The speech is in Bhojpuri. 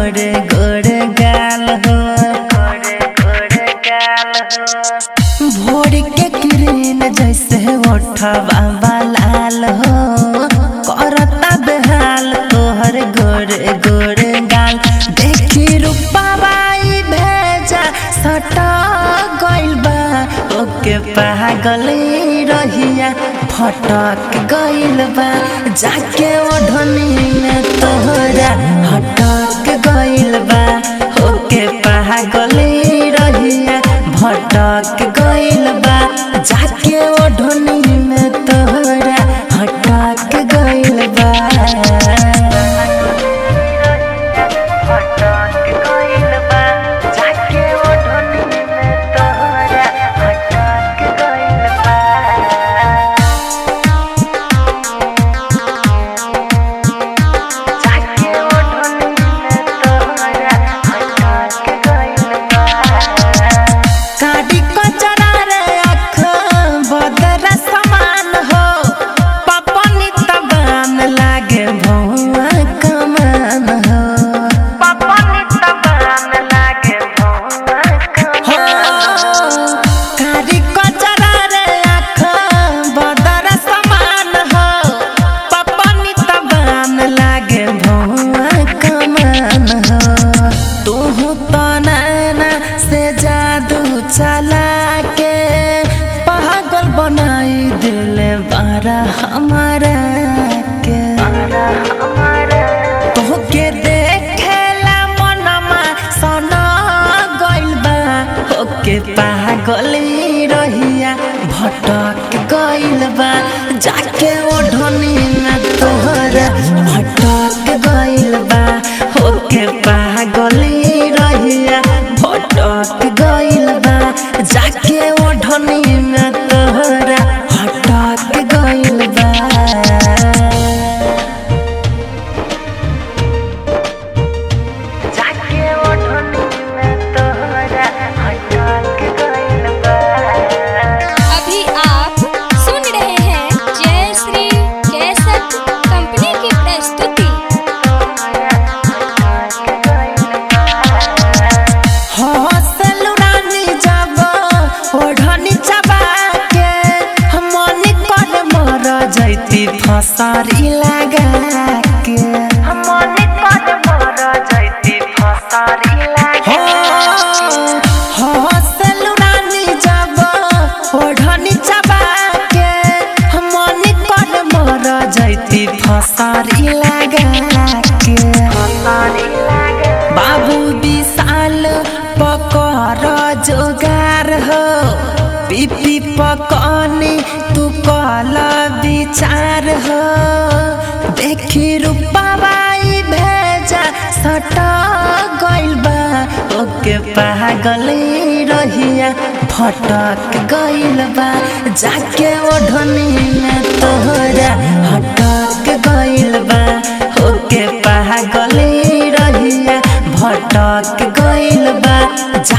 गोरे गोरे गाल हो, गोरे गोरे गाल हो। भोर के किरण जैसे ओठवा लाल हो, करता बेहाल तोहर गोरे गोरे गाल। देखी रूपाबाई भेजा सटा गइल बा, ओके पागल रहिया फटक गइल बा, जाके ओढ़नी में तोहरा हटक गइल बा, ओके पागल रहिया भटक गइल बा, जाके ओढ़नी में तोहरा हटक गइल बा। भटक गइल बा, जाके ओढ़नी में तोहरा हटक गइल बा। जाके ओढ़नी में तोहरा हटक गइल बा। काटी कचरा रे अख बदरा समान हो, पपनी तबान लागे भौआ कमान हो, पपनी तबान लागे भौआ कमान हो। काटी कचरा रे अख बदरा समान हो, पपनी तबान लागे भौआ कमान हो। तुहु तो नैना से जादू चला के पागल बनाई दिल बारा हमारा के, तोहके देखेला मनमा सना गइल बा, ओके पागल रहिया भटक गइल बा, जाके ओढ़नी में तोहरा भटक गइल बा, ओके पागल रहिया भटक गइल बा, जाके ओढ़नी में तोहरा हटक गइल बा। जाके ओढ़नी में तोहरा हटक गइल बा। अभी आप सुन रहे हैं जय श्री कैसेट कंपनी की प्रस्तुति। हौसल रानी जब ओढ़नी चबा के, मन कर मर जैती फसरी लगा के, मन कर मर जैती फसरी लगा। हौसल रानी जब ओढ़नी चबा के, मन कर मर जैती फसरी लगा के। बाबू विशाल पकर जोगार हो, पीपी पकनी तू कल विचार हो, देखी रूपाबाई भेजा सटा गइल बा, ओके पागल रहिया भटक गइल बा, जाके ओढ़नी में तोहरा हटक गइल बा, ओके पागल रहिया भटक गइल बा, जाके